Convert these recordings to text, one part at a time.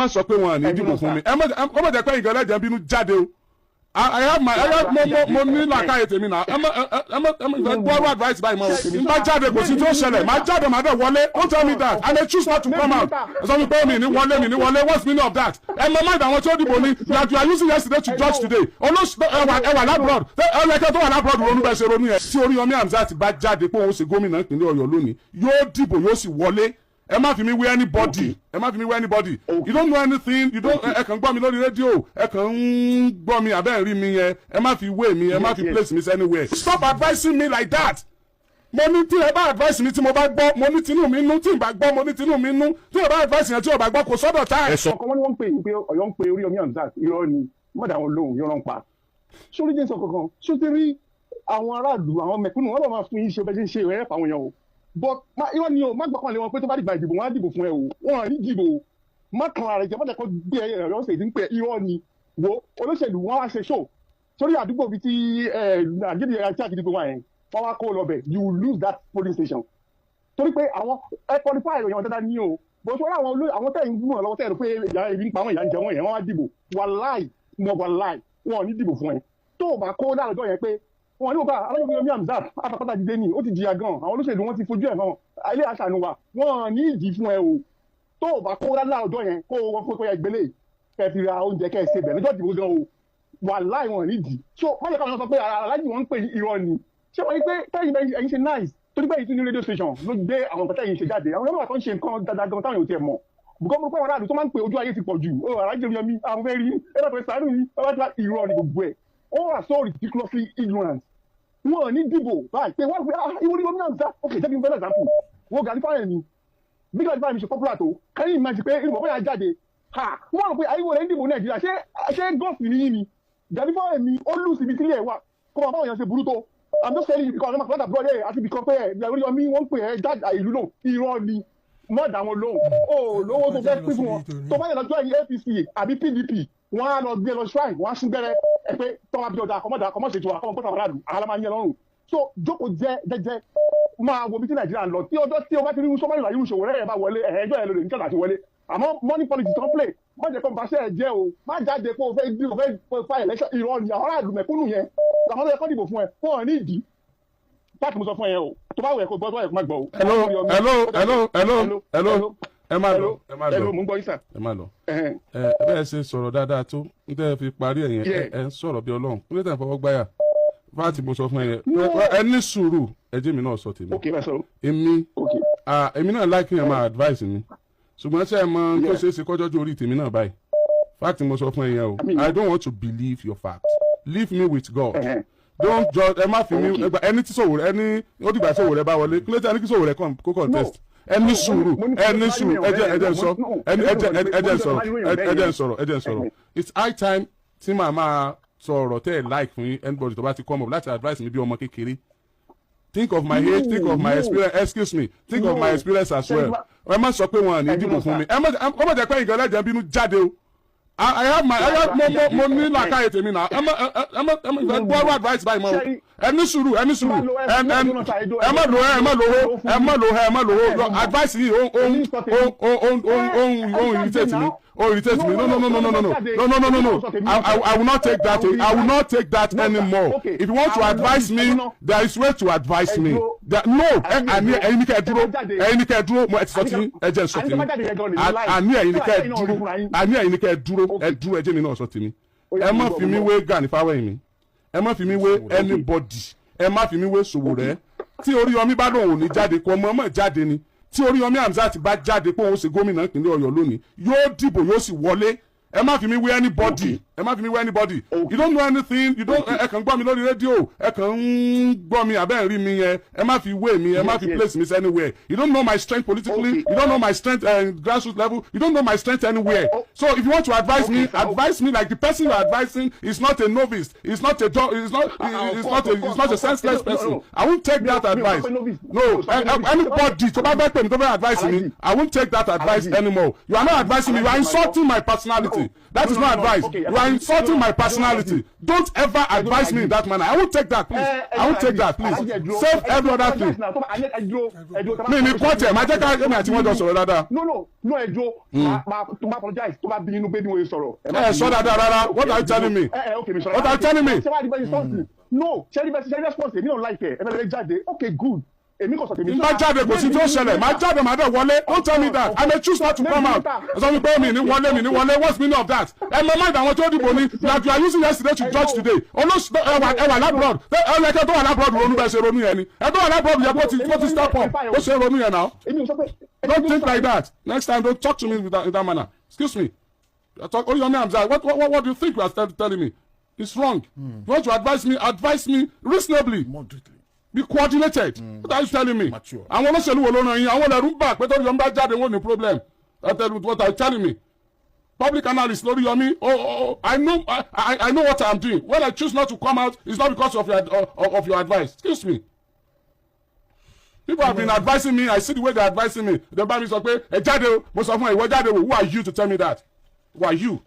Má sọ pé wọn à ní dìbò fún mi. Ẹ má kọ́ mọ̀ jẹ́ pé ìgbà ẹlẹ́jẹ̀ ń bínú jáde o. I have my I have mo ní làákàyè tèmi náà. Ẹ má ìfẹ́ gbọ́rọ̀ advice báyìí mọ́ o. N bá jáde, kò sí tó ṣẹlẹ̀. Má jáde, má dẹ̀ wọlé. Don't tell me that. I may choose not to come out. Ẹ sọ mi pé mi ní wọlé, mi ní wọlé. What's the meaning of that? Ẹ mọ mind àwọn tí ó dìbò ni that you are using yesterday to judge today. Olóṣù ẹ wà l'abroad. Ẹ lẹ́kẹ́ tó wà l'abroad ronú bẹ́ẹ̀ ṣe ronú yẹn. Tí Oríyọmí Hamzat bá jáde pé òun ṣe gómìnà ìpínlẹ̀ Ọ̀yọ́ lónìí, yóò dìbò, yóò sì wọlé. Ẹ má fi mi wé anybody. Ẹ má fi mi wé anybody. You don't know anything. You don't. Ẹ kàn ń gbọ́ mi lórí rédíò, ẹ kàn ń gbọ́ mi àbẹ́ rí mi yẹn. Ẹ má fi wé mi, ẹ má fi place mi anywhere. Stop advising me like that. Mo ní tí ẹ bá advice mi tí mo bá gbọ́, mo ní tinú mi nú. Tí n bá gbọ́, mo ní tinú mi nú. Tí ẹ bá advice yẹn tí o bá gbọ́, kò sọ́dọ̀ tá ẹ. Ọkọ wọn ni wọ́n ń pè é pé Ọ̀yọ́ ń pe Oríyọmí Hamzat. Irọ́ ni, mọ̀dà wọn lóhùn, irọ́ ń pa sórí jẹ́ sọ kankan. Ṣó ti rí àwọn aráàlú, àwọn mẹ̀kúnnù, wọn lọ máa fún yín ṣe bẹ́ẹ̀ ṣe ń ṣe ìrẹ́ fáwọn èèyàn o. But irọ́ ni o. Má gbọ́kànlé wọn pé tó bá dìgbà ìdìbò, wọn á dìbò fún ẹ o. Wọn à ní dìbò o. Má kan ara rẹ jẹ, má jẹ́ kó gbé ẹ. Ọ̀yọ́ ṣèdí ń pè, irọ́ ni. Wo olóṣèlú, wọn wá ṣe show sórí àdúgbò bíi tí àgídí àti àgídí wà yẹn, wọn wá kó lọ bẹ̀. You will lose that polling station torí pé àwọn ẹ qualify ìròyìn àwọn dáadáa ní o. Bó ṣe wọ́n àwọn olóyè, àwọn tẹ̀ ń gbúmọ̀ lọ́wọ́, tẹ̀ rò pé ìyá ebi ń pa wọn, ìyá ń jẹ wọ́n yẹn, wọ́n wá dìbò. Wàláì mọ̀, wàláì wọn ò ní dìbò fún ẹ. Tó o bá kó láròjọ yẹn pé wọn ní kó bá Alájọ Hamzat afapátá dìde ní, ó ti jìyà gan, àwọn olóṣèlú wọn ti fojú ẹ̀ hàn, ilé àṣàánú wa, wọn ò ní ìdí fún ẹ o. Tó o bá kó láròjọ yẹn, kó o wọ́n fún ẹ gbélé, kẹ́ ẹ fi ra oúnjẹ, kẹ́ ẹ ṣe bẹ̀ lọ́jọ́ ìdìbò gan o, wàláì wọn ò ní ìdí. So má jẹ́ káwọn sọ pé alájì wọn ń pè, irọ́ ni. Ṣé wọ́n ní pé tẹ́yìn bẹ́ẹ̀ ẹ̀yin ṣe nice torí pé èyí tún ní radio station ló gbé àwọn nǹkan tẹ́yìn ṣe jáde. Àwọn yọ̀bọ̀ kan ṣe nǹkan dáadáa gan táwọn yóò tiẹ̀ mọ̀ bùkọ́ mo pé àwọn aráàlú tó máa ń pè, ojú ayé ti pọ̀ jù ó. Alájì Oríyọmí, àwọn fẹ́ rí ẹ bá fẹ́ sàánú yìí, bá ti irọ́ ni gbogbo ẹ̀. Ó wà so ridiculously ignorant. Wọn ò ní dìbò báyìí pé wọ́n fi ah ìwọ Oríyọmí Hamzat. Ok, jẹ́ kí n fẹ́ example. Wo Gani Fáyẹ̀mí, bí Gani Fáyẹ̀mí ṣe popular tó, kẹ́yìn máa ṣe pé ìrùbọ̀ bóyá jáde ha, wọ́n rò pé ayé wo lẹ́ ń dìbò Nàìjíríà. Ṣé gọ́ọ̀fù ní yín ni? Gani Fáyẹ̀mí ó lù síbi sílẹ̀ wà kó máa báwọn èèyàn ṣe burú tó. I'm just telling you because ọmọ àkọlọ́dà abroad ẹ̀ àti ibìkan pé ẹ̀ Oríyọmí wọ́n ń pè ẹ́ jáde ìlú lò. Irọ́ ni, mọ́ dà wọn lóhùn o. Lówó tó fẹ́ pín fún wọn, tó bá yẹ lọ́jọ́ ẹ̀yìn APC àbí PDP, wọ́n á lọ gbé lọ shrine, wọ́n á sún gbẹ́rẹ́ ẹ pé tọ́wọ́ bí ọ̀dà àkọ́mọ́dà àkọ́mọ́ ṣètò àkọ́mọ́ pọ́tà aráàlú àhálà máa ń yẹ lọ́rùn. So jókòó jẹ́ jẹ́jẹ́, máa wo bí tí Nàìjíríà ń lọ. Tí ọjọ́ tí o bá ti rí sọ́mọ́nì ìlà Sowore ẹ̀ bá wọlé, ẹ̀ẹ́jọ́ ẹ̀ ló lè ní kàtà àti wọlé. Àmọ́ money politics tó ń play, má jẹ́ kó ba ṣẹ́ ẹ jẹ́ o. Má jáde pé o fẹ́ dí o fẹ́ fa election. Irọ́ ni. Àwọn aráàlú mẹ̀kúnnù yẹn làwọn tó yẹ kó dìbò fún ẹ, wọn ò ní ìdí láti mo sọ fún ẹ o. Tó bá wù ẹ kó gbọ́, tó bá yẹ kó má gbọ́ o. Hello, hello, hello, hello, hello. Ẹ má lọ, ẹ má lọ. Hello, mo ń gbọ́ yín sà. Ẹ má lọ. Ẹ bẹ́ẹ̀ ṣe sọ̀rọ̀ dáadáa tó ń tẹ́ ẹ fi parí ẹ̀ yẹn, ẹ ń sọ̀rọ̀ bí Ọlọ́run kí ló tẹ̀ ń fọwọ́ gbáyà fáàtì. Mo sọ fún ẹ yẹn, ẹ ní sùúrù, ẹ jẹ́ mi náà sọ tèmi. Ok, bẹ́ẹ̀ sọ̀rọ̀. Èmi Ok. Ah, èmi náà like yẹn máa advice mi, ṣùgbọ́n ṣé ẹ mọ tó ṣeé ṣe kọjọ́jú orí tèmi náà báyìí? Fact mo sọ fún ẹ yẹn o. I don't want to believe your fact. Leave me with God. Don't judge. Ẹ má fi mí ẹni tí Sowore ẹni ó dìgbà Sowore bá wọlé, kí ló dé ẹni kí Sowore kó contest? Ẹ ní sùúrù, ẹ ní sùúrù. Ẹ jẹ́ sọ ẹni ẹ jẹ́ sọ̀rọ̀, ẹ jẹ́ sọ̀rọ̀, ẹ jẹ́ sọ̀rọ̀. It's high time tí màá máa sọ ọ̀rọ̀ tẹ́ ẹ like fún yín. Anybody tó bá ti come up láti advice mi bí ọmọ kékeré, think of my age, think of my No. experience. Excuse me, think of No. my experience as well. Ẹ má sọ pé wọn à ní dìbò fún mi. Ẹ má kọ́ mọ̀ jẹ́ pé ìgbà ẹlẹ́jẹ̀ ń bínú jáde o. I have my I have mo ní làákàyè tèmi náà. Ẹ má ìfẹ́ gbọ́rọ̀ advice báyìí mọ́ o. Ẹ ní sùúrù, ẹ ní sùúrù. Ẹ ẹ má lo ẹ má lo ẹ má lo ẹ má lo advice yìí. Ó ń irritate mi, ó irritate mi. No, no, no, no, no, no, no, no, no, no, no. I will not take that. I will not take that anymore. If you want to advise me, there is way to advise me there. No, ẹ àní ẹ̀yin ní kẹ́ ẹ dúró, ẹ̀yin ní kẹ́ ẹ dúró. Mo ẹ ti sọ tí ẹ jẹ́ sọ tèmi. Àní ẹ̀yin ní kẹ́ ẹ dúró, àní ẹ̀yin ní kẹ́ ẹ dúró. Ẹ dúró, ẹ jẹ́ mi náà sọ tèmi. Ẹ má fi mí wé Gani Fáwẹ́hìnmí, ẹ má fi mí wé anybody, ẹ má fi mí wé Sowore. Tí Oríyọmí bá lòun ò ní jáde, kó ọmọ ọmọ jáde ni. Tí Oríyọmí Hamzat bá jáde pé òun ṣe gómìnà ìpínlẹ̀ Ọ̀yọ́ lónìí, yóò dìbò, yóò sì wọlé. Ẹ má fi mí wé anybody. Ẹ má fi mí wé anybody. You don't know anything. You don't. Ẹ kàn ń gbọ́ mi lórí rédíò, ẹ kàn ń gbọ́ mi àbẹ́ rí mi yẹn. Ẹ má fi wé mi, ẹ má fi place mi anywhere. You don't know my strength politically. You don't know my strength grassroots level. You don't know my strength anywhere. So if you want to advise me, advise me like the person you are advising is not a novice, is not a do is not is not a is not a senseless person. I won't take that advice. No, anybody tó bá fẹ́ pè mí, tó fẹ́ advise me, I won't take that advice anymore. You are not advising me, you are insulting my personality. That is not advice. You are insulting my personality. Don't ever advise me in that manner. I won't take that, please. I won't take that, please. Save every other thing. Mi ní kọ́ọ̀tì ẹ̀ máa jẹ́ ká èmi àti wọ́n jọ sọ̀rọ̀ dáadáa. No, ẹ dúró. Máa tó bá apologize tó bá bí inú pé bí wọ́n sọ̀rọ̀. Ẹ sọ dáadáa rárá. What are you telling me? Ẹ ẹ, okay, mi sọ̀rọ̀. What are you telling me? Ṣé wàá di bẹ́ẹ̀ sọ́ọ̀sì? No, ṣé rí bẹ́ẹ̀, ṣe response èmi ò like ẹ̀, ẹ fẹ́ jáde. Okay, good, èmi kò sọ tèmi. N bá jáde, kò sí tó ṣẹlẹ̀. Máa jáde, máa dẹ̀ wọlé. Don't tell me that I may choose not to come out. Ẹ sọ mi pé mi ní wọlé, mi ní wọlé. What's the meaning of that? Ẹ mọ mind àwọn tó dìbò ni that you are using yesterday to judge today. Olóṣù ẹ wà l'abroad, ẹ yẹ kí ẹ tó wà l'abroad ronú bẹ́ẹ̀ ṣe ronú yẹn ni. Ẹ tó wà l'abroad yẹ kó ti step up ó ṣe ronú yẹn now. Èmi ò sọ pé. Don't think like that. Next time, don't talk to me in that manner. Excuse me. Talk Oriyomi Hamzat, what do you think you are telling me? It's wrong. You want to advise me, advise me reasonably. Moderately. Be coordinated. What are you telling me? Mature. Àwọn olóṣèlú wo ló ràn yín? Àwọn ẹlẹ́rú ń bà pé tó yọ ń bá jáde, wọn ò ní problem. Tell you what are you telling me? Public analyst Lóríyọmí, oh, I know what I am doing. When I choose not to come out, it's not because of your advice. Excuse me. People have been advising me. I see the way they are advising me. They bá mi sọ pé ẹ jáde o, mo sọ fún ẹ, ìwọ jáde o. Who are you to tell me that? Who are you?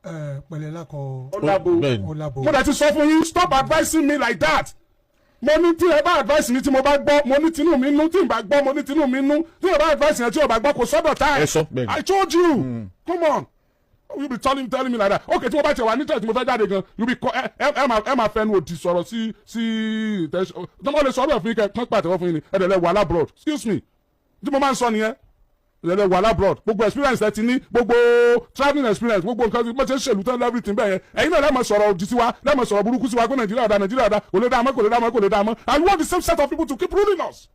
Ẹ pẹ̀lẹ́ lákọ. Ó lábo. Bẹ́ẹ̀ni. Ó lábo. Mo dẹ̀ ti sọ fún yín, stop advising me like that. Mo ní tí ẹ bá advice mi tí mo bá gbọ́, mo ní tinú mi nú. Tí n bá gbọ́, mo ní tinú mi nú. Tí ẹ bá advice yẹn tí o bá gbọ́, kò sọ́dọ̀ tá. Ẹ sọ, bẹ́ẹ̀ni. I told you. Come on, you be telling me like that? Okay, tí mo bá tiẹ̀ wà ní church, mo fẹ́ jáde gan, you be ẹ máa fẹnu òdì sọ̀rọ̀ sí intention tí wọ́n lè sọ̀rọ̀ fún yín, kẹ́ kán pàtẹ́wọ́ fún yín ni. Ẹ dẹ̀ lẹ wà l'abroad. Excuse me, tí mo máa ń sọ nìyẹn, ẹ lẹ wà l'abroad. Gbogbo experience ẹ ti ní, gbogbo travelling experience, gbogbo nǹkan tí mo ṣe ń ṣèlú tán, everything bẹ́ẹ̀ yẹn, ẹ̀yin náà lẹ́ẹ̀ máa sọ̀rọ̀ òdì sí wa, lẹ́ẹ̀ máa sọ̀rọ̀ burúkú sí wa pé Nàìjíríà dá, Nàìjíríà dá, kò lè dá mọ́, kò lè dá mọ́, kò lè dá mọ́. And you want the same set of people to keep ruling us.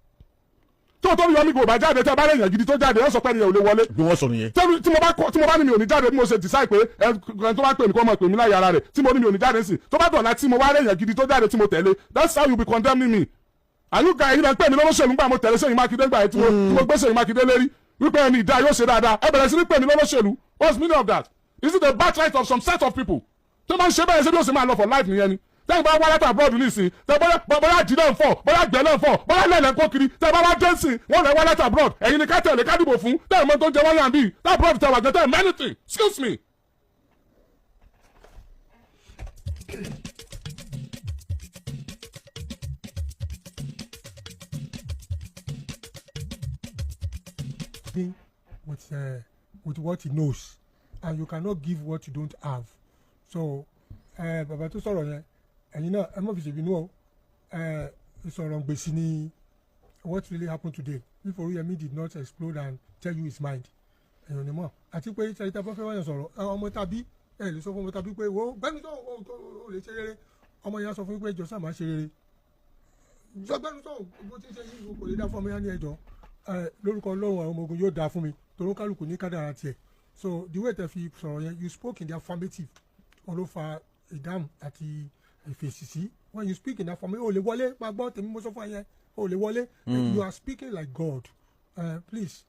Tó tó yọ mí kò bá jáde, tẹ́ bá rẹ̀ yàn gidi tó jáde, ẹ sọ pé ẹnìyàn ò lè wọlé. Bí wọ́n sọ nìyẹn. Tí mo bá kọ, tí mo bá ní mi ò ní jáde, bí mo ṣe decide pé ẹ tó bá pè mí kó mọ̀ pè mí láyé ara rẹ̀, tí mo ní mi ò ní jáde sí, tó bá dọ̀la tí mo wá rẹ̀ yàn gidi tó jáde tí mo tẹ̀lé, that's how you be condemning me. Àyùká yìí lọ pè mí lọ́lọ́sẹ̀lú gbà mo tẹ̀lé Ṣèyí Mákindé gbà yìí, tí mo gbé Ṣèyí Mákindé lérí wípé ẹni ìdá yóò ṣe dáadáa, ẹ bẹ̀rẹ̀ sí ní pè mí lọ́lọ́sẹ̀lú. What's the meaning of that? Is it the birthright of some set of people tó máa ń ṣe bẹ́ẹ̀? Ṣe bí ó ṣe máa lọ for life nìyẹn ni? Tẹ́yìn bá wá látà abroad nísìn, tẹ́ bóyá jí náà ń fọ̀, bóyá gbẹ́ náà ń fọ̀, bóyá lẹ́lẹ̀ ń kó kiri, tẹ́ bá wá dé sìn, wọ́n lẹ̀ wá látà abroad, ẹ̀yin ni ká tẹ̀lé, ká dìbò fún. Tẹ́yìn mọ́ tó ń jẹ wáyà bíi tá abroad tẹ wà jẹ tẹ́yìn many thing. Excuse me. Thing with what he knows, and you cannot give what you don't have. So bàbá tó sọ̀rọ̀ yẹn, ẹ̀yin náà ẹ má fi ṣèbínú o. Ìsọ̀rọ̀ gbèsè ni what really happened today. If Oríyọmí did not explode and tell you his mind, èèyàn ni mọ̀. Àti pé ṣe ìta bá fẹ́ wáyàn sọ̀rọ̀ ọmọ tàbí ẹ lè sọ fún ọmọ tàbí pé wo gbẹ́nu sọ̀rọ̀, o lè ṣe rere. Ọmọ yẹn á sọ fún yín pé ẹjọ́ sáà máa ṣe rere, gbẹ́nu sọ̀rọ̀, bó ti ń ṣe yìí kò lè dá fún ọmọ yẹn ní ẹjọ́ ẹ lórúkọ Ọlọ́run àwọn ọmọ ogun yóò dáa fún mi, torí kálukú ní kádàrá tiẹ̀. So the way tẹ fi sọ̀rọ̀ yẹn, you spoke in the affirmative, wọn ló fa ìdáhùn àti ìfèsì sí. When you speak in the affirmative, o lè wọlé, máa gbọ́ tèmi, mo sọ fún ẹ yẹn, o lè wọlé. You are speaking like God. Please,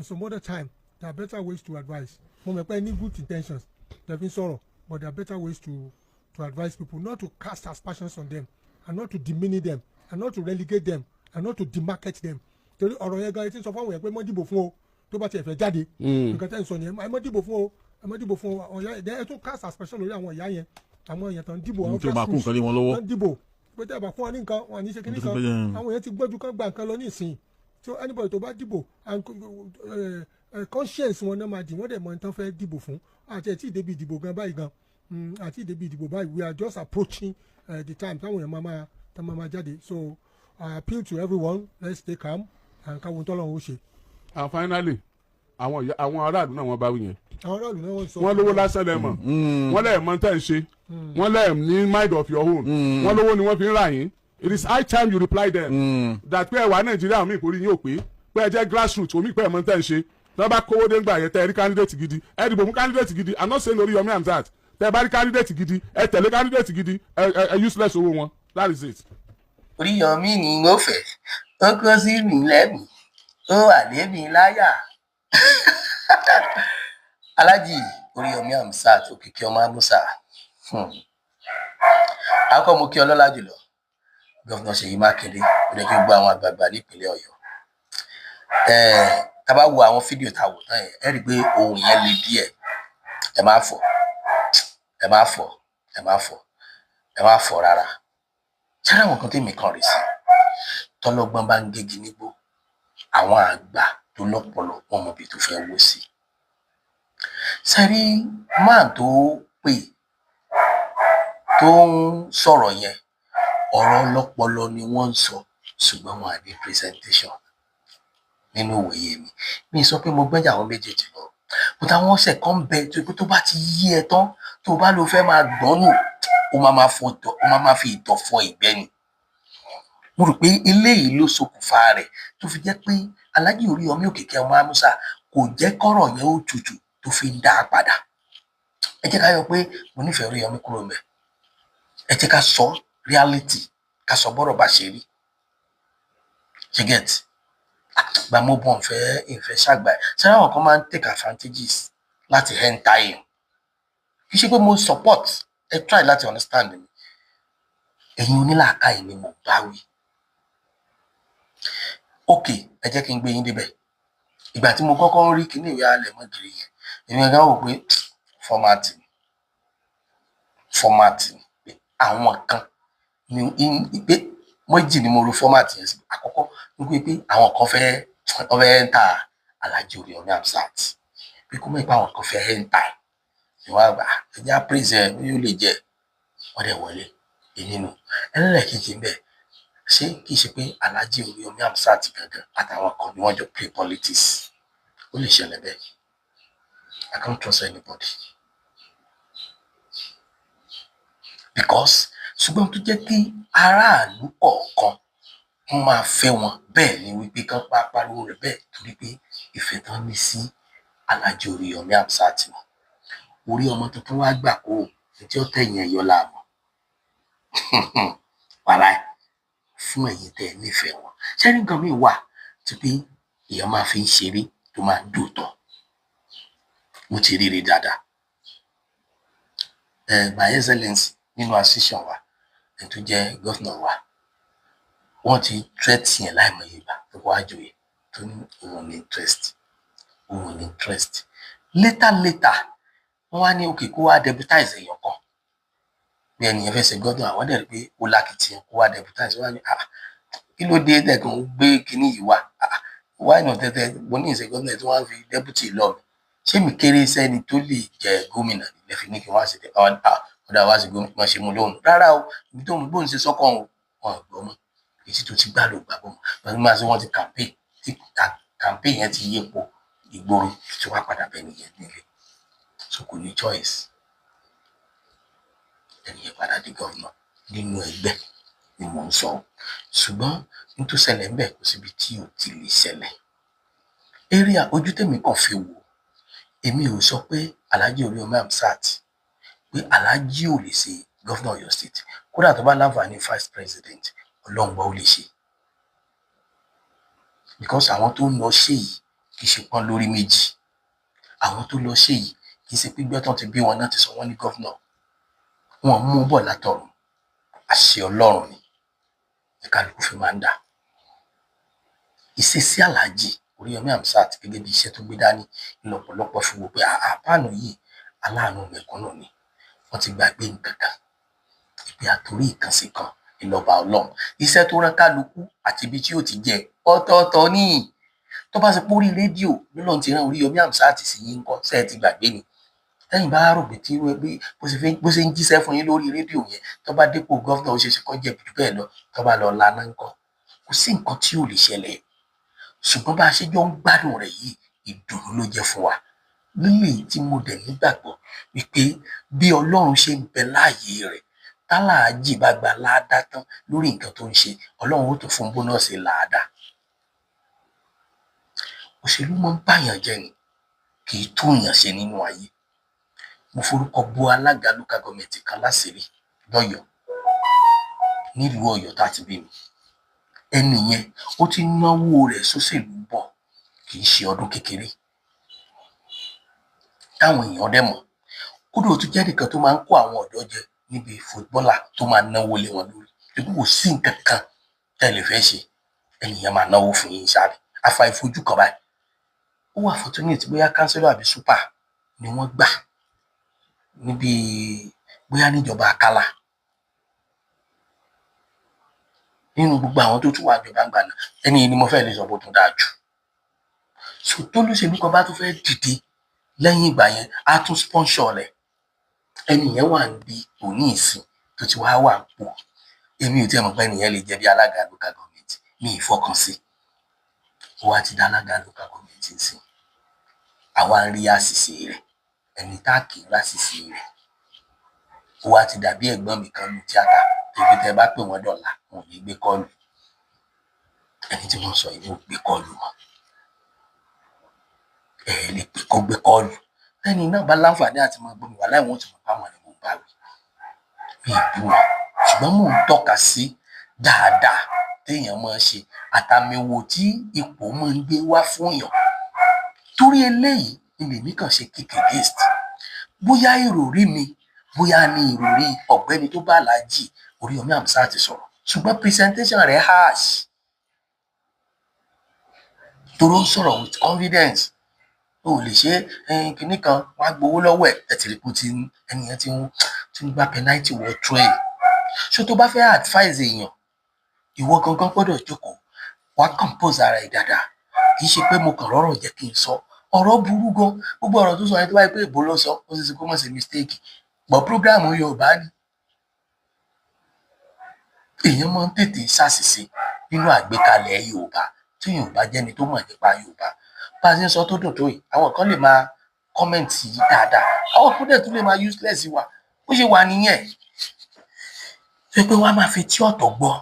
some other time, there are better ways to advise. Mo mọ̀ pé ní good intentions tẹ fi ń sọ̀rọ̀, but there are better ways to advise people, not to cast aspersions on them and not to diminish them and not to relegate them and not to demarket them, torí ọ̀rọ̀ yẹn gan etí ń sọ fáwọn yẹn pé mọ́ dìbò fún o, tó bá tiẹ̀ fẹ́ jáde. Nǹkan tẹ́ ń sọ nìyẹn, ẹ mọ́ dìbò fún o, ẹ mọ́ dìbò fún o. Ọ̀yá ẹ tún cast aspersion lórí àwọn ìyá yẹn, àwọn èèyàn tó ń dìbò, àwọn Tí ó máa kó nǹkan lé wọn lọ́wọ́. tó ń dìbò pé tẹ́ ẹ bá fún wa ní nǹkan, wọn ní ṣe kíní kan. Àwọn èèyàn ti gbọ́jú kán gba nǹkan lọ ní ìsìn. So anybody tó bá dìbò and conscience wọn náà máa dì, wọ́n dẹ̀ mọ ní tán fẹ́ dìbò fún. Àti ẹ̀ tí ì débi ìdìbò gan báyìí gan, àti ìdébi ìdìbò báyìí, we are just approaching the time táwọn èèyàn máa máa jáde. So I appeal to everyone, let's stay calm and káwọn tọ́lọ́run ó ṣe. And finally, àwọn àwọn aráàlú náà, wọ́n bá wí yẹn. Àwọn aráàlú náà wọ́n sọ. Wọ́n lówó lásán lẹ mọ̀, wọ́n lẹ̀ mọ̀ tẹ́ ń ṣe, wọ́n lẹ̀ ní mind of your own, wọ́n lówó ni wọ́n fi ń rà yín. It is high time you reply them that pé ẹ wà Nàìjíríà omi ìkórè yín ò pé pé ẹ jẹ́ grassroots omi pé ẹ mọ̀ tẹ́ ń ṣe. Tí wọ́n bá kówó dé ńgbà yẹn, tẹ́ ẹ rí candidate gidi, ẹ dìbò fún candidate gidi. I'm not saying Oríyọmí Hamzat. Tẹ́ ẹ bá rí candidate gidi, ẹ tẹ̀lé candidate gidi, ẹ useless owó wọn. That is it. Oríyọmí ni mo fẹ́, ó kó sí mi lẹ́mìí, ó wà lémi láyà. Aláàjì Oríyọmí Hamzat, Òkìkí ọmọ Amusa, akọ mo kí ọlọ́lá jùlọ Governor Ṣèyí Mákindé, ó lè kí gbogbo àwọn àgbààgbà nípìnlẹ̀ Ọ̀yọ́. Tá a bá wo àwọn fídíò tá a wò tán yẹn, ẹ rí i pé ohun yẹn le díẹ̀. Ẹ má fọ̀ Ẹ má fọ, ẹ má fọ, ẹ má fọ rárá. Ṣé àwọn kan tèmi kan rè sí tọlọ́gbọ́n bá ń gégi nígbó, àwọn àgbà tó lọ́pọlọ wọn mọ ibi tó fẹ́ wó sí. Sẹ́rí máà tó pè tó ń sọ̀rọ̀ yẹn, ọ̀rọ̀ ọlọ́pọlọ ni wọ́n ń sọ, ṣùgbọ́n wọn à ní presentation. Nínú ìwòye mi, mi sọ pé mo gbẹ́jà àwọn méjèèjì lọ, but àwọn ọ̀sẹ̀ kan bẹ tó pé tó bá ti yí ẹ tán, tó bá lọ fẹ́ máa gbọ́n nù, ó máa máa fọ ìtọ̀, ó máa máa fi ìtọ̀ fọ ìgbẹ́ ni. Mo rò pé eléyìí ló ṣokùnfà rẹ̀ tó fi jẹ́ pé Alhaji Oríyọmí Òkìkí ọmọ Amusa kò jẹ́ kọ́rọ̀ yẹn ó tutù tó fi ń dá a padà. Ẹ jẹ́ ká yọ pé mo nífẹ̀ẹ́ Oríyọmí kúrò mẹ́. Ẹ jẹ́ ká sọ reality, ká sọ bọ́rọ̀ bá ṣe rí. Ṣe get gba mo bọ̀ nfẹ́ ìfẹ́ ṣàgbà ṣé àwọn kan máa ń take advantages láti enter èèyàn. Kì í ṣe pé mo support ẹ, try láti understand mi. Ẹ̀yin onílàákàyè ni mo bá wí. Ok, ẹ jẹ́ kí n gbé yín débẹ̀. Ìgbà tí mo kọ́kọ́ rí kíní ìwé alẹ̀ mọ́gìrì yẹn, èmi gan wò pé format format pé àwọn kan ní pé méjì ni mo ro format yẹn sí. Àkọ́kọ́ ní pé àwọn kan fẹ́, wọ́n fẹ́ enter Alhaji Oríyọmí Hamzat, pé kó mọ̀ pé àwọn kan fẹ́ enter ẹ̀ ìwà àgbà ẹ̀jẹ̀ praise ẹ̀ yóò lè jẹ́ wọ́n dẹ̀ wọlé èyí nù. Ẹlẹ́ẹ̀kejì ń bẹ̀, ṣé kìí ṣe pé Alhaji Oríyọmí Hamzat gangan àtàwọn kan ni wọ́n jọ play politics? Ó lè ṣẹlẹ̀ bẹ́ẹ̀. I can't trust anybody because ṣùgbọ́n tó jẹ́ kí aráàlú kọ̀ọ̀kan wọ́n máa fẹ́ wọn bẹ́ẹ̀ ni wípé kán pa pariwo rẹ̀ bẹ́ẹ̀, torí pé ìfẹ́ tán ní sí Alhaji Oríyọmí Hamzat ni. Orí ọmọ tuntun wá gbà kó o tí ó tẹ̀yìn ẹ̀ yọ láàmú wàhálà fún ẹ̀yin tẹ́ ẹ nífẹ̀ẹ́ wọn. Ṣé nǹkan míì wà tí pé èèyàn máa fi ń ṣeré tó máa ń dòótọ́? Mo ti rí rí dáadáa. Ẹ my excellence nínú association wa, ẹni tó jẹ́ governor wa, wọ́n ti threat yẹn láìmọye ìgbà tó kó àjòyè tó ní òun ní interest, òun ní interest. Later later, wọ́n wá ní òkè kó wá deputize èèyàn kan bí ẹnìyẹn fẹ́ ṣe governor. Àwọn dẹ̀ rí pé ó lákìtìyàn kó wá deputize. Wọ́n á ní, "Ah, kí ló dé tẹ̀kàn ń gbé kinní yìí wá? Ah, why not?" Tẹ́tẹ́ mo ní ìṣe governor tí wọ́n á fi deputy lọ mi, ṣé mi kéré sẹ́ni tó lè jẹ gómìnà lè fi ní kí wọ́n á ṣe tẹ àwọn? Ah, ọ̀dà wá sí gómìnà, wọ́n ṣe mú lóhùn rárá o. Ibi tó ń bóun ṣe sọ́kàn o, wọn ò gbọ́ mọ́. Èyí tó ti gbá ló gbà bọ́ mọ́ pẹ̀lú máa ṣe wọ́n ti campaign tí campaign yẹn ti yípo ìgboro tí wàá padà bẹ́ẹ̀ nìyẹn nílé, so kò ní choice. Ẹnìyẹn padà di gómìnà nínú ẹgbẹ́ ni mò ń sọ. Ṣùgbọ́n ní tó ṣẹlẹ̀ ń bẹ̀, kò síbi tí ò ti lè ṣẹlẹ̀. Area ojú tèmi kàn fi wò, èmi ò sọ pé Alhaji Oríyọmí Hamzat, pé Alhaji ò lè ṣe governor Ọ̀yọ́ State. Kódà tó bá láǹfààní vice president, Ọlọ́run gbọ́, ó lè ṣe, because àwọn tó ń lọ ṣe yìí kì í ṣe pọ́n lórí méjì. Àwọn tó lọ ṣe yìí kì í ṣe pé gbẹ́tàn ti bí wọn náà ti sọ wọ́n ní governor. Wọn mú bọ̀ látọ̀run, àṣẹ Ọlọ́run ni kálukú fi máa ń dà. Ìṣesí Alhaji Oríyọmí Hamzat gẹ́gẹ́ bí iṣẹ́ tó gbé dání lọ́pọ̀lọpọ̀ fi wò pé àpáànù yìí aláàánú mẹ̀kúnnù ni. Wọ́n ti gbàgbé nǹkan kan ìpè àtòrí ìkànsí kan ìlọba Ọlọ́run, iṣẹ́ tó rán kálukú àti ibi tí ó ti jẹ ọ̀tọ̀ọ̀tọ̀ ní. Tó bá ṣe pé orí rédíò lọ́lọ́run ti rán Oríyọmí Hamzat sí yín ńkọ́? Ṣé ẹ ti gbàgbé ni? Tẹ́yìn bá rò pé tí bó ṣe ń jíṣẹ́ fún yín lórí rédíò yẹn, tó bá dépò governor, ó ṣe ṣe kó jẹ̀bi jù bẹ́ẹ̀ lọ. Tó bá lọ laná ńkọ́? Kò sí nǹkan tí ò lè ṣẹlẹ̀. Ṣùgbọ́n bá a ṣe jọ ń gbádùn rẹ̀ yìí, ìdùnnú ló jẹ́ fún wa lílè tí mo dẹ̀ nígbàgbọ́ wípé bí Ọlọ́run ṣe ń bẹ láàyè rẹ̀, tálàájì bá gba láàdá tán lórí nǹkan tó ń ṣe, Ọlọ́run ó tún fún bonus láàdá. Òṣèlú máa ń báyàn jẹ́ ni, kì í tún èèyàn ṣe nínú ayé. Mo forúkọ bo alága local government kan láṣìírí lọ́yọ̀ọ́, nílùú Ọ̀yọ́ tá a ti bí mi. Ẹni yẹn ó ti náwó rẹ̀ sóṣèlú bọ̀, kì í ṣe ọdún kékeré táwọn èèyàn dẹ̀ mọ̀. Kódà ó tún jẹ́ nìkan tó máa ń kó àwọn ọ̀dọ́ jẹ níbi footballer, tó máa náwó lé wọn lórí. Torí kò sí nǹkan kan tẹ́ ẹ lè fẹ́ ṣe, ẹni yẹn máa náwó fún yín sáré afa ìfojú kan báyìí. Ó wà fortunate, bóyá councillor àbí super ni wọ́n gbà. Níbi bóyá níjọba Akálà, nínú gbogbo àwọn tó tún wà níjọba ńgbà náà, ẹni yìí ni mo fẹ́ lè sọ pé ó tún dáa jù. So tólóṣèlú kan bá tún fẹ́ dìde lẹ́yìn ìgbà yẹn, á tún sponsor rẹ̀. Ẹni yẹn wà níbi òní ìsìn tó ti wá wà pò. Èmi ò tiẹ̀ mọ̀ pé ẹni yẹn lè jẹ́ bí alága local government, mi ì fọkàn sí. Ó wá ti dá alága local government sí, àwa ń rí àṣìṣe rẹ̀. Ẹni tá kì í ráṣìṣe rẹ̀, ó wá ti dàbí ẹ̀gbọ́n mi kan ní tíátà tẹ́bí tẹ́ bá pè wọ́n dọ̀la, wọn ò ní gbé call. Ẹni tí wọ́n sọ yìí ò gbé call mọ́. Ẹ lè pè kó gbé call. Lẹ́ni náà bá láǹfààní àti máa gbọ́ mi wà láì, wọ́n ti mọ̀ páwọn ni mò ń bá wí. Mi ì bú wọn, ṣùgbọ́n mò ń tọ́ka sí dáadáa téèyàn máa ń ṣe àtàmìwò tí ipò máa ń gbé wá fún èèyàn. Torí eléyìí ni lèmi kàn ṣe kick against. Bóyá ìròrí mi, bóyá ní ìròrí ọ̀gbẹ́ni tó bá Alhaji Oríyọmí Hamzat sọ̀rọ̀, ṣùgbọ́n presentation rẹ̀ harsh, torí ó ń sọ̀rọ̀ with confidence. O ò lè ṣe kinní kan, wọ́n á gbowó lọ́wọ́ ẹ̀. Ẹ̀ tìrì kú ti ẹni yẹn ti ń gba penalty wọ train. So tó bá fẹ́ advise èèyàn, ìwọ gangan gbọ́dọ̀ jókòó, wàá compose ara ẹ̀ dáadáa. Kì í ṣe pé mo kàn rọ́rọ̀ jẹ́ kí n sọ ọ̀rọ̀ burú gan. Gbogbo ọ̀rọ̀ tó sọ yẹn, tó bá yẹ pé èbó ló sọ, ó sì ṣe kó má ṣe mistake, but program Yorùbá ni. Èèyàn máa ń tètè ṣàṣìṣe nínú àgbékalẹ̀ Yorùbá tí Yorùbá jẹ́ni tó mọ̀ nípa Yorùbá. Bá a ṣe ń sọ tó dùn tó yìí, àwọn kan lè máa comment yìí dáadáa, àwọn kan dẹ̀ tún lè máa useless wa. Bó ṣe wà nìyẹn, tó yẹ pé wọ́n á máa fi tí ọ̀tọ̀ gbọ́.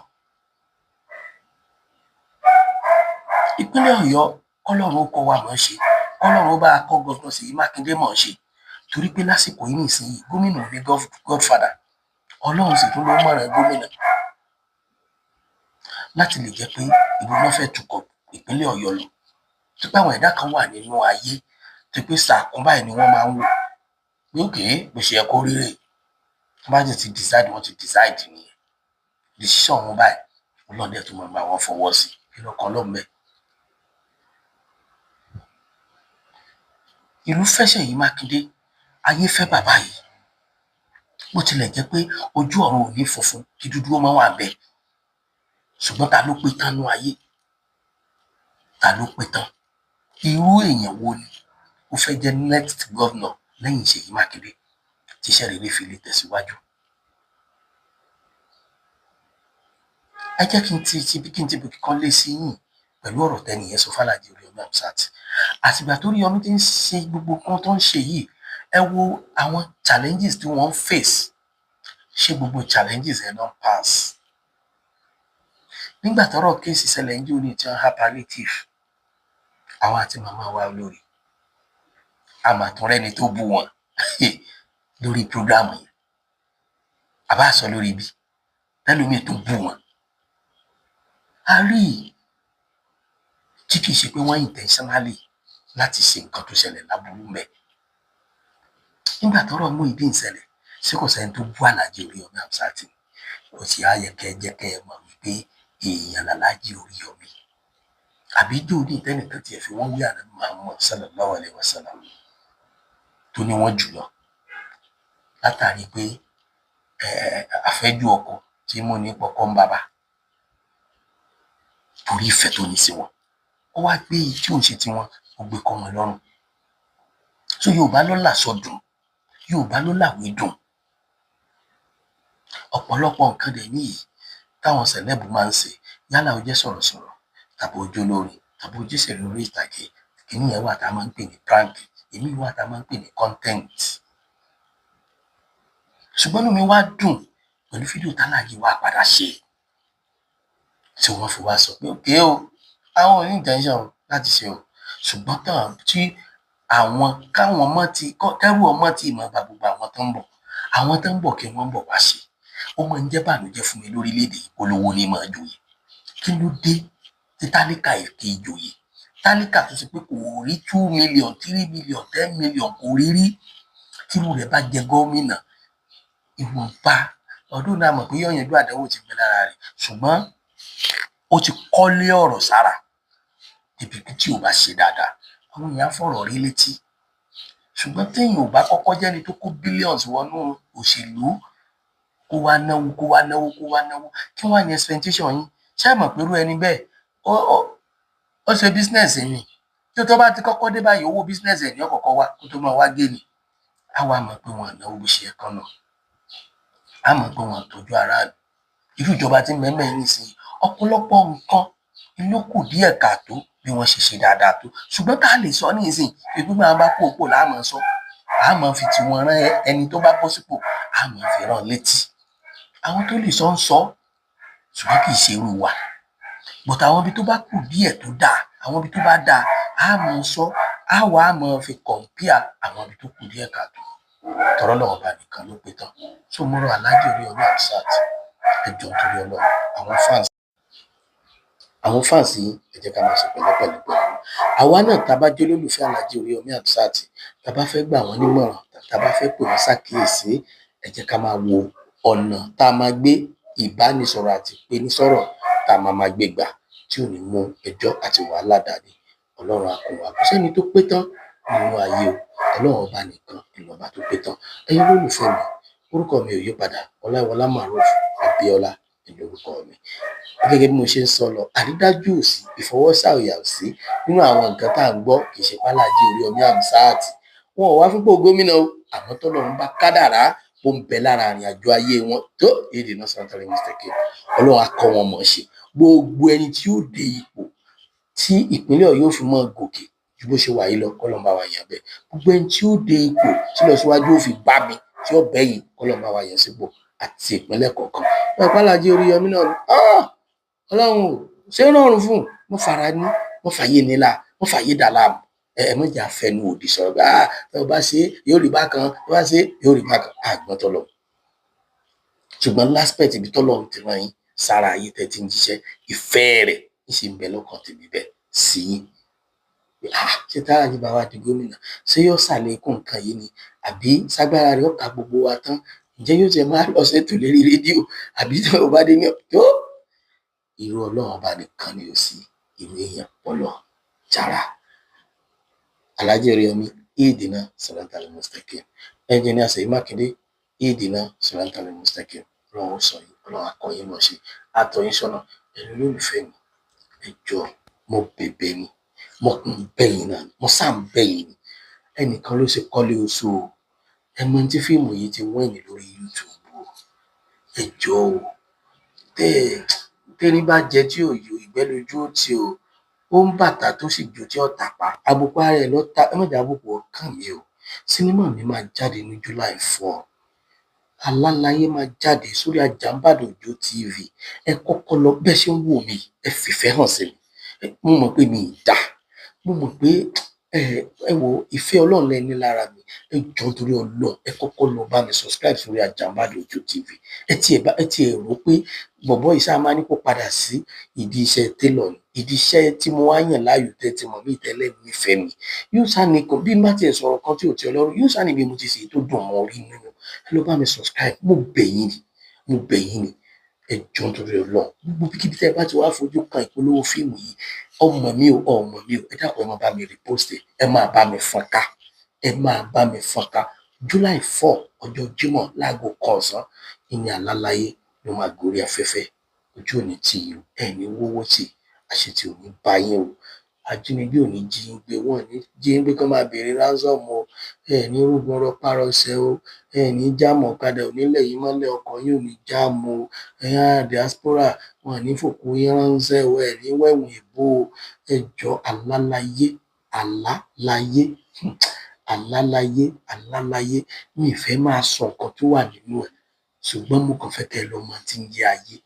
Ìpínlẹ̀ Ọ̀yọ́, kọ́lọ́run ó kọ́ wa mọ̀ ọ́n ṣe, kọ́lọ́run ó bá a kọ́ Governor Ṣèyí Mákindé mọ̀ ọ́n ṣe, torí pé lásìkò yìí nísìnyí, gómìnà ò ní godfather. Ọlọ́run sì tún ló mọ̀ràn gómìnà láti lè jẹ́ pé ìlú náà fẹ́ tukọ̀ ìpínlẹ̀ Ọ̀yọ́ lọ, tó pé àwọn ẹ̀dá kan wà nínú ayé tó pé sàkún báyìí ni wọ́n máa ń wò pé òkè bó ṣe yẹ kó rí rèé. Tó bá sì ti decide, wọ́n ti decide nìyẹn. Decision wọn báyìí, Ọlọ́run dẹ̀ tó máa bá wọn fọwọ́ sí kí lọ́kàn Ọlọ́run bẹ́ẹ̀. Ìlú fẹ́ Ṣèyí Mákindé, ayé fẹ́ bàbá yìí. Bó tilẹ̀ jẹ́ pé ojú ọ̀run ò ní funfun kí dúdú ó máa wà bẹ́ẹ̀, ṣùgbọ́n ta ló pé tán nú ayé? Ta ló pé tán? Irú èèyàn wo ni ó fẹ́ jẹ́ next governor lẹ́yìn Ṣèyí Mákindé tíṣẹ́ rere fi lè tẹ̀síwájú? Ẹ jẹ́ kí n ti ti kí n ti bìkí kan lé sí yìn pẹ̀lú ọ̀rọ̀ tẹ́nìyẹn sọ f'Alhaji Oríyọmí Hamzat. Àtìgbà tó Oríyọmí ti ń ṣe gbogbo nǹkan tó ń ṣe yìí, ẹ wo àwọn challenges tí wọ́n ń face. Ṣé gbogbo challenges ẹ̀ náà pass? Nígbà tọ́rọ̀ case ṣẹlẹ̀ ń jóni tí wọ́n há palliative, àwọn àti màmá wa olórí àmàtúnrẹ́ni tó bú wọn lórí program yẹn, àbá sọ lórí ibi tẹ́lómi tó bú wọn. A rí i tí kìí ṣe pé wọ́n intentionally láti ṣe nǹkan tó ṣẹlẹ̀ láburú mẹ́. Nígbà tọ́rọ̀ Muyideen ṣẹlẹ̀, ṣé kò sẹ́ni tó bú Alhaji Oríyọmí Hamzat? Kò sì á yẹ kẹ́ ẹ jẹ́ kẹ́ ẹ mọ̀ wípé èèyàn l'Alhaji Oríyọmí. Àbí jóòní tẹ́nìkan tiẹ̀ fi wọ́n wí àná Muhammad sallallahu alayhi wa sallam tó ní wọ́n jùlọ látàrí pé àfẹ́jù ọkọ tí mú ní pọkọ ń bàbá, torí ìfẹ́ tó ní sí wọn, ó wá gbé tí òun ṣe tiwọn, ó gbé kọ́ wọn lọ́rùn. So Yorùbá ló làsọ dùn, Yorùbá ló làwé dùn. Ọ̀pọ̀lọpọ̀ nǹkan dẹ̀ níyì táwọn celeb máa ń ṣe, yálà ó jẹ́ sọ̀rọ̀sọ̀rọ̀ tàbí ó jẹ́ olórin tàbí ó jẹ́ ṣẹ̀rí orí ìtàgé, kìíní yẹn wà tá a máa ń pè ní prank, èmi wà tá a máa ń pè ní content. Ṣùgbọ́n inú mi wá dùn pẹ̀lú fídíò t'Alhaji wá padà ṣe, tí wọ́n fi wá sọ pé òkè o, àwọn ò ní intention láti ṣe o, ṣùgbọ́n tán tí àwọn káwọn mọ́ ti kẹ́rù ọmọ tí ìmọ̀ bá gbogbo àwọn tó ń bọ̀, àwọn tó ń bọ̀ kí wọ́n ń bọ̀ wá ṣe. Ó máa ń jẹ́ bànújẹ́ fún mi lórílẹ̀‐èdè olówó ní máa joyè. Kí ló dé tí tálíkà kì í joyè? Tálíkà tó ṣe pé kò rí 2 million, 3 million, 10 million kò rí rí, tírú rẹ̀ bá jẹ gómìnà, ìwọ̀nba ọdún náà mọ̀ pé yóò yanjú àdánwò tí ń bẹ lára rẹ̀, ṣùgbọ́n ó ti kọ́lé ọ̀rọ̀ sára débi pé tí ò bá ṣe dáadáa, àwọn èèyàn á fọ̀rọ̀ rí létí. Ṣùgbọ́n téèyàn ò bá kọ́kọ́ jẹ́ni tó kó billions wọnú òṣèlú, kó wá náwó, kó wá náwó, kó wá náwó, kí wọ́n á ní expectation yín? Ṣé ẹ mọ̀ pé irú ẹni bẹ́ẹ̀ ó ṣe business ni? Tí tó bá ti kọ́kọ́ dé báyìí, owó business ẹ̀ ní ọ̀kọ̀ọ̀kọ̀ wá kó tó máa wá gé ni. Á wá mọ̀ pé wọn ò náwó bó ṣe yẹ kán ná, á mọ̀ pé wọn ò tọ́jú aráàlú. Irú ìjọba tí ń bẹ ńbẹ̀ nísìnyí, ọ̀pọ̀lọpọ̀ nǹkan ló kù díẹ̀ káàtó bí wọ́n ṣe ṣe dáadáa tó, ṣùgbọ́n tá a lè sọ nísìnyí pé bí wọn bá kú òpó là á máa sọ, á máa fi tiwọn rán ẹni tó bá bọ́ sípò, á máa fi rán létí. Àwọn tó lè sọ ń sọ, ṣùgbọ́n kì í ṣe irú wa. But àwọn ibi tó bá kù díẹ̀ tó dáa, àwọn ibi tó bá dáa, á máa sọ, á wàá máa fi compare àwọn ibi tó kù díẹ̀ káàtó. Tọrọ lọ́wọ́ bá nìkan ló pé tán. So mo rọ Alhaji Oríyọmí Hamzat, ẹ jọ̀ọ́, nítorí Ọlọ́run, àwọn fans yín, ẹ jẹ́ ká máa ṣe pẹ̀lẹ́pẹ̀lẹ́ pẹ̀lú àwa náà. Tá a bá jẹ́ olólùfẹ́ Alhaji Oríyọmí Hamzat, tá a bá fẹ́ gbà wọ́n nímọ̀ràn, tá a bá fẹ́ pè wọ́n ṣàkíyèsí, ẹ jẹ́ ká máa wo ọ̀nà tá a máa gbé ìbánisọ̀rọ̀ àti ìpènisọ̀rọ̀ tá a máa máa gbé gbà tí ò ní mú ẹjọ́ àti wàhálà dání. Ọlọ́run á kún wa. Kò sẹ́ni tó pé tán nínú ayé o, Ọlọ́run ọba nìkan ìlọba tó pé tán. Ẹ̀yin olólùfẹ́ mi, orúkọ mi ò yí padà, Ọláìwọlá Maruf Abíọ́lá ní orúkọ mi. Gẹ́gẹ́ bí mo ṣe ń sọ lọ, àrídájú ò sí, ìfọwọ́sàyà ò sí nínú àwọn nǹkan tá à ń gbọ́. Kì í ṣe pálàjì Oríyọmí Hamzat, wọn ò wá fúnpò gómìnà o. Àmọ́ tọ́lọ́run bá kádàrá ó ń bẹ lára àrìn àjò ayé wọn tó èdè náà santari mistake, Ọlọ́run á kọ́ wọn mọ̀ ṣe. Gbogbo ẹni tí ó dé ipò tí ìpínlẹ̀ Ọ̀yọ́ fi mọ́ gòkè ju bó ṣe wà yìí lọ, kọ́lọ́n bá wa yàn bẹ́ẹ̀. Gbogbo ẹni tí ó dé ipò tí lọ síwájú ó fi bá mi tí ó bẹ́yìn, kọ́lọ́n bá wa yàn sípò àti ìpínlẹ̀ kọ̀ọ̀kan. Pàlàjì Oríyọmí náà ni Ọlọ́run ò ṣé rọrùn fún wọn, fara ní wọn, fàyè nílà wọn, fàyè dà láàmú. Ẹ mọ̀ jà fẹnu òdì sọ̀rọ̀ pé ah, tó o bá ṣe yóò rí bákan, tó o bá ṣe yóò rí bákan, àgbọ̀n tọ́lọ̀. Ṣùgbọ́n l'aspect ibi tọ́lọ́run ti rán yín sára ayé tẹ́ ti ń jíṣẹ́, ìfẹ́ rẹ̀ ń sì ń bẹ lọ́kàn tèmi bẹ́ẹ̀ sí yín. Ah, ṣé tára yín bá wá di gómìnà, ṣé yóò ṣàlékún nǹkan yìí ni, àbí ságbára rẹ̀ ó ka gbogbo wa tán? Ǹjẹ́ yóò tiẹ̀ máa lọ ṣètò lérí rédíò, àbí tí o bá dé ní tó irú? Ọlọ́run ọba nìkan ni ò sí irú èèyàn pọ̀lọ́ jára. Alhaji Oríyọmí, ihdina siratal mustaqim. Ẹnjìnìà Ṣèyí Mákindé, ihdina siratal mustaqim. Ọlọ́run ó sọ yìí, Ọlọ́run á kọ́ yín mọ̀ ṣe, á tọ́ yín sọ́nà. Ẹ̀yin olólùfẹ́ mi, ẹ jọ̀ọ́, mo bẹ̀bẹ̀ ni, mo kàn ń bẹ̀ yín náà, mo sáà ń bẹ̀ yín ni. Ẹnìkan ló ṣe kọ́lé oṣù o. Ẹ mọ tí fíìmù yìí ti win lórí YouTube o. Ẹ jọ̀ọ́ o, tẹ́ ẹ tẹ́ni bá jẹ tí ò yó, ìgbẹ́ lójú ó tì o. Ó ń bàtà tó sì jó tí ó tàpá, àbùkù ara ẹ̀ ló ta. Ẹ má jẹ́ àbùkù ọkàn mi o. Sinimá mi máa jáde ní July 4, Alálàyé máa jáde sórí Àjàǹbàdàn Òjó TV. Ẹ kọ́kọ́ lọ bẹ́ẹ̀ ṣe ń wò mí, ẹ fìfẹ́ hàn sí mi. Mo mọ̀ pé mi ì dá, mo mọ̀ pé ẹ wo ìfẹ́ Ọlọ́run lẹ ní lára mi. Ẹ jọ̀ọ́, nítorí Ọlọ́run, ẹ kọ́kọ́ lọ bá mi subscribe sórí Àjàǹbàdàn Òjó TV. Ẹ tiẹ̀ bá ẹ tiẹ̀ rò pé bọ̀bọ́ yìí sáà máa ní kó padà sí ìdí iṣẹ́ tailor ni, ìdí iṣẹ́ tí mo wá yàn láàyò. Tẹ́ ti mọ̀ mí tẹ́lẹ̀, nífẹ̀ẹ́ mi, yóò sá ní kan bí má tiẹ̀ sọ̀rọ̀ kan tí ò tẹ́ Ọlọ́run, yóò sá ní bí mo ti ṣe tó dùn mọ́ orí nínú. Ẹ lọ bá mi subscribe, mo bẹ̀ yín ni, mo bẹ̀ yín ni. Ẹ jọ̀ọ́, nítorí Ọlọ́run, gbogbo kíbi tẹ́ ẹ bá ti wá fojú kan ìpolówó fíìmù yìí, ọmọ mi o, ọmọ mi o, ẹ dákun, ẹ máa bá mi repost, ẹ máa bá mi fọ́n ká, ẹ máa bá mi fọ́n ká. July 4, ọjọ́ Jímọ̀, láago 1 ọ̀sán, ìní Àlàláyé ló máa gorí afẹ́fẹ́. Ojú ò ní tì yín o, ẹ ní wọ́wọ́ tì, àṣetì ò ní bá yín o, ajínigbé ò ní jí yín gbé, wọn ò ní jí yín gbé kán máa béèrè ransom o. Ẹ ní rúgun rọpárọsẹ̀ o, ẹ ní jáàmù, ọ̀kadà ò ní lẹ̀ yín mọ́lẹ̀, ọkọ̀ yín ò ní jáàmù o. Ẹ̀yin ará diaspora, wọn ò ní fòkú yín ránṣẹ́ o, ẹ ní wẹ̀wùn ìbò o. Ẹ jọ̀ọ́, Àlàláyé, Àlàláyé, Àlàláyé, Àlàláyé, mi ì fẹ́ máa sọ nǹkan tó wà nínú ẹ̀, ṣùgbọ́n mo kàn fẹ́ kẹ́ ẹ lọ mọ tí ń jẹ́ ayé.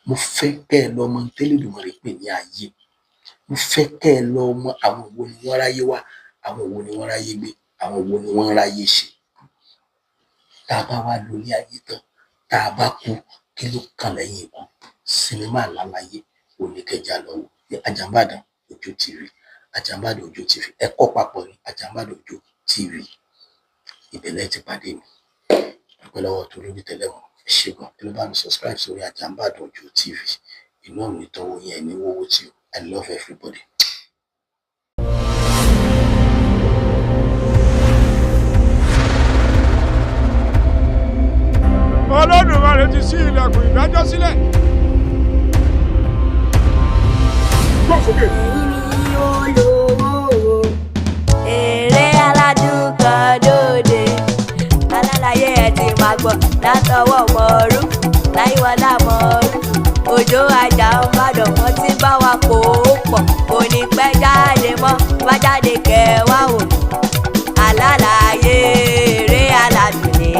Mo fẹ́ kẹ́ ẹ lọ mọ tẹ́lẹ̀dùmarè pè ní ayé. Mo fẹ́ kẹ́ ẹ lọ mọ àwọn wo ni wọ́n ráyé wá, àwọn wo ni wọ́n ráyé gbé, àwọn wo ni wọ́n ráyé ṣe. Tá a bá wá lo ilé ayé tán, tá a bá kú, kí ló kàn lẹ́yìn ikú? Sinimá Àlàláyé oníkẹjà lọ wò ní Àjàǹbàdàn Òjó TV, Àjàǹbàdàn Òjó TV. Ẹ kọ́ papọ̀ ní Àjàǹbàdàn Òjó TV, ìbẹ̀lẹ̀ ti pàdé mi. Dúpẹ́ lọ́wọ́ tó lórí tẹ́lẹ̀mọ́. Ẹ ṣé gan. Ẹ lọ bá mi subscribe sórí Àjàǹbàdàn Òjó TV. Inú mi tọwọ́ yẹn ní wọ́wọ́ tí o. I love everybody. Wá jáde kẹ́ wá wò mí. Alálàyé eré aládùn ni.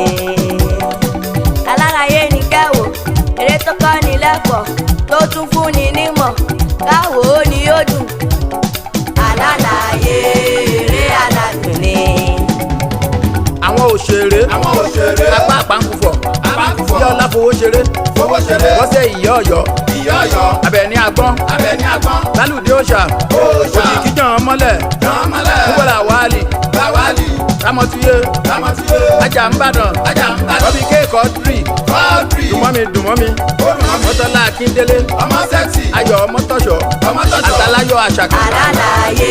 Alálàyé ni kẹ́wò, eré tó kọ́ ni lẹ́kọ̀ọ́, tó tún fún ni nímọ̀, káwò ó ni ó dùn. Alálàyé eré aládùn ni. Àwọn òṣèré. Àwọn òṣèré. Apá àpáǹkùfọ̀. Àpáǹkùfọ̀. Yọlá fowó ṣeré. Fowó ṣeré. Bọ́sẹ̀ ìyá ọ̀yọ́. Ìyá ọ̀yọ́. Abẹni agbọ́n. Abẹni agbọ́n. Lálùdé òòṣà. Òòṣà. Òjìkí jàn án mọ́lẹ̀. Jàn án mọ́lẹ̀. Kúbọ̀là wálì. Lawali. Rámọ̀túyé. Ramọtíyé. Ajá ń bàdàn. Ajá ń bàdàn. Bọ́bí kéèkọ́ tírì. Kọ́ọ̀dì. Dùnmọ́mi dùnmọ́mi. Olùmọ̀mí. Mọ́tọ́lá Akíndélé. Ọmọ sẹ́ksì. Ayọ̀ ọmọtọ́ṣọ́. Ọmọtọ́ṣọ́. Àtàláyọ̀ Àṣàkẹ́. Alálàyé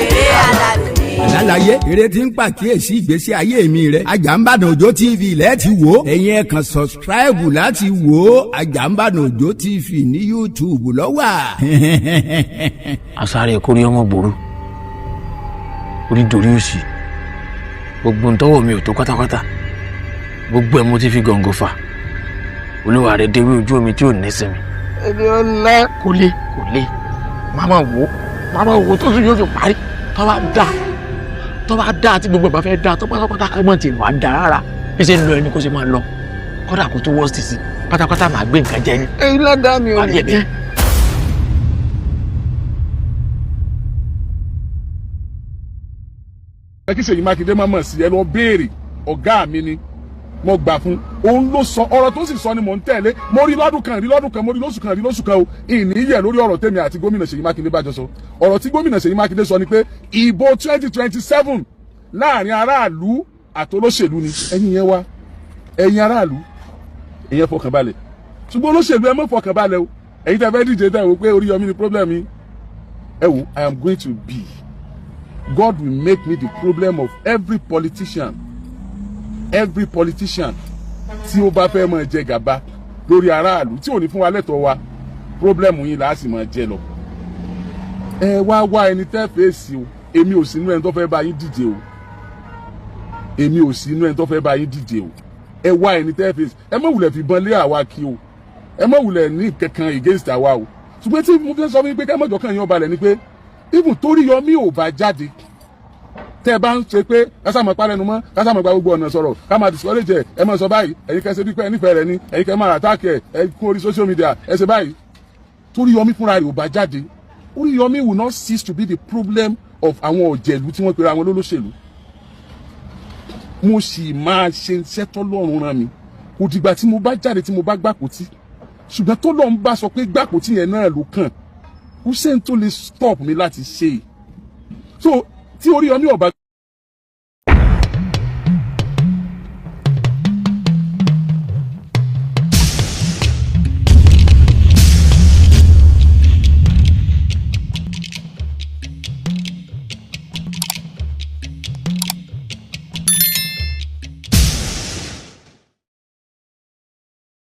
eré aládùn ni. Àlàyé eré tí ń pàkíyèsí ìgbésí ayé mi rẹ, Àjàǹbàdàn Òjó TV lẹ́ẹ̀tì wò ó. Ẹ̀yin ẹ̀ kàn subscribe láti wò ó. Àjàǹbàdàn Òjó TV ní YouTube lọ́wọ́. Asáré kórí ọmọ gbòòrò orí dorí òsì, gbogbo ntọ́wọ́ mi ò tó pátápátá, gbogbo ẹ̀ mo ti fi gọ̀ǹgọ̀ fà. Olúwa rẹ̀ déwé ojú omi tí ò ní sinmi. Ẹni ọlá. Kò lè, kò lè. Màmá wò ó, màmá wò ó tó tún yóò fi parí. Tó bá dà, tó bá dà tí gbogbo ẹ̀ bá fẹ́ dà tó pátápátá, kọ́ mọ̀ tí wàá dà rárá. Bí ṣe ń lọ ẹni kó ṣe máa lọ, kódà kó tó wọ́ọ̀sì sí pátápátá, màá gbé nǹkan jẹ ni. Èyí ládàá mi ò Wàá lè jẹ bí. Ẹ kí Ṣèyí Mákindé má mọ̀ sí ẹ lọ béèrè. Ọ̀gá mi ni, mo gbà fún. Òun ló sọ ọ̀rọ̀ tó sì sọ ni mò ń tẹ̀lé. Mo rí lọ́dún kan, rí lọ́dún kan, mo rí lóṣù kan, rí lóṣù kan o. Ìní yẹ̀ lórí ọ̀rọ̀ tèmi àti gómìnà Ṣèyí Mákindé bá jọ sọ. Ọ̀rọ̀ tí gómìnà Ṣèyí Mákindé sọ ni pé ìbò 2027, láàrin aráàlú àtolóṣèlú ni. Ẹ̀yin yẹn wá, ẹ̀yin aráàlú, ẹ̀yin fọkàn balẹ̀, ṣùgbọ́n olóṣèlú, ẹ má fọkàn balẹ̀ o. Ẹ̀yin tẹ́ fẹ́ díje, tẹ́ wò pé Oríyọmí ni problem yìí, ẹ wò, I am going to be, God will make me the problem of every politician, every politician tí ó bá fẹ́ máa jẹ gàba lórí aráàlú, tí ò ní fún wa lẹ́tọ̀ọ́ wa. Problem yín là á sì máa jẹ lọ. Ẹ wá wá ẹni tẹ́ fèsì o. Èmi ò sí inú ẹni tó fẹ́ bá yín díje o. Èmi ò sí inú ẹni tó fẹ́ bá yín díje o. Ẹ wá ẹni tẹ́ fèsì. Ẹ má wulẹ̀ fìbọn lé àwa kí o. Ẹ má wulẹ̀ ní kankan against àwa o. Ṣùgbọ́n tí mo fẹ́ sọ fún yín pé ká mọ̀jọ́ kàn yín ọbalẹ̀ ni pé even torí Yọmí ò bá jáde, tẹ́ ẹ bá ń ṣe pé kásàmọ̀ parẹ́nu mọ́, kásàmọ̀ gba gbogbo ọ̀nà sọ̀rọ̀, ká máa discourage ẹ̀, ẹ máa sọ báyìí, ẹ̀yin kẹ́ ṣe bí pé ẹ nífẹ̀ẹ́ rẹ̀ ni, ẹ̀yin kẹ́ máa attack ẹ̀, ẹ kún orí social media, ẹ ṣe báyìí, torí Yọmí fúnra rẹ̀ ò bá jáde, Oríyọmí will not cease to be the problem of àwọn ọ̀jẹ̀lú tí wọ́n pera wọn lólóṣèlú. Mo sì máa ṣe iṣẹ́ tọ́lọ́run rán mi. Kò dìgbà tí mo bá jáde tí mo bá gbàpótí, ṣùgbọ́n tọ́lọ́run bá sọ pé gbàpótí yẹn náà ló kàn, kò sẹ́ni tó lè stop mi láti ṣe é. So tí Oríyọmí ọba